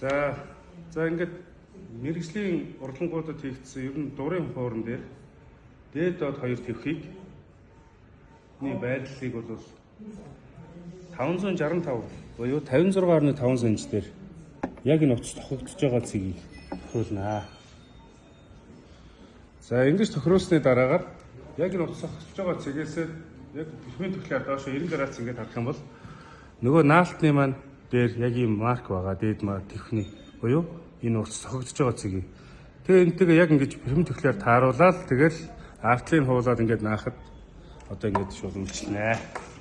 За за ингээд мэргэжлийн урлангуудад хийгдсэн ер нь дурын хууран дээр дээд доод хоёр твхийг ний байрлалыг бол 565 буюу 56.5 см дээр яг энэ утас тохигдож байгаа цэгийг тохируулнаа. За, ингэж тохируулсны дараагаар яг энэ утас тохигдож байгаа цэгээсээ яг бэрхмийн түлхээр доошо 90 градус ингээд харах юм бол нөгөө наалтны маань дээр яг ийм марк байгаа, дээд маа тэвхний буюу энэ утас тохигдож байгаа цэгийг. Тэгээ энтэйгээ яг ингэж бэрхмийн түлхээр тааруулаад, тэгэл артлын хуулаад ингээд наахад одоо ингээд шууд үйлчлэнэ.